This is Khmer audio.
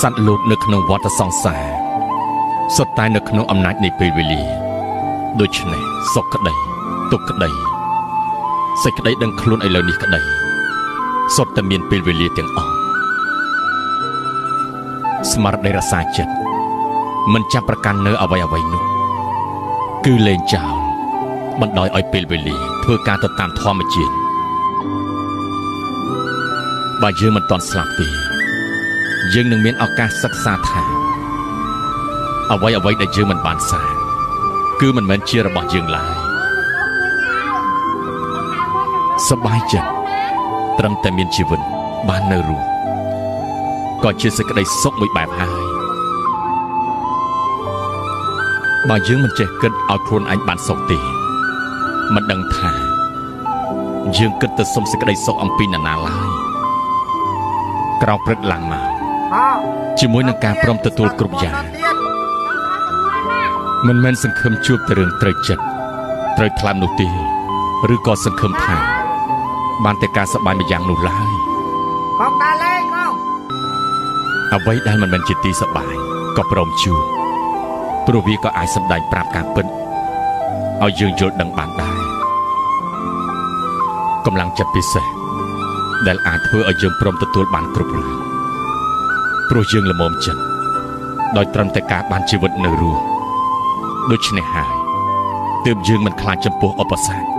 សត្វលោកនៅក្នុងវដ្តសង្សារសុទ្ធតែនៅក្នុងអំណាចនៃពេលវេលាដូច្នេះសុខក្តីទុក្ខក្តីសេចក្តីដឹងខ្លួនឥឡូវនេះក្តីសុទ្ធតែមានពេលវេលាទាំងអស់ស្មារតីរក្សាចិត្តមិនចាប់ប្រកាន់នៅអ្វីអ្វីនោះគឺលែងចោលបណ្ដោយឲ្យពេលវេលាធ្វើការទៅតាមធម្មជាតិបើយើងមិនទាន់ស្លាប់ទេយើងនឹងមានឱកាសសិក្សាថាអ្វីអ្វីដែលយើងមិនបានសាងគឺមិនមែនជារបស់យើងឡើយសប្បាយចិត្តត្រឹមតែមានជីវិតបាននៅរស់ក៏ជាសេចក្តីសុខមួយបែបហើយបើយើងមិនចេះគិតឲ្យខ្លួនឯងបានសុខទេមិនដឹងថាយើងគិតទៅសុំសេចក្តីសុខអំពីនរណាឡើយក្រោកព្រឹកឡើងមកជាមួយនឹងការព្រមទទួលគ្រប់យ៉ាងមិនមែនសង្ឃឹមជួបតែរឿងត្រូវចិត្តត្រូវថ្លើមនោះទេឬក៏សង្ឃឹមថាបានតែការសប្បាយម្យ៉ាងនោះឡើយកងដើរលេងកងអ្វីដែលមិនមែនជាទីសប្បាយក៏ព្រមជួបព្រោះវាក៏អាចសម្ដែងប្រាប់ការពិតឲ្យយើងយល់ដឹងបានដែរកម្លាំងចិត្តពិសេសដែលអាចធ្វើឲ្យយើងព្រមទទួលបានគ្រប់រឿងព្រោះយើងល្មមចិត្តដោយត្រឹមតែការបានជីវិតនៅរស់ដូច្នេះហើយទើបយើងមិនខ្លាចចំពោះឧបសគ្គ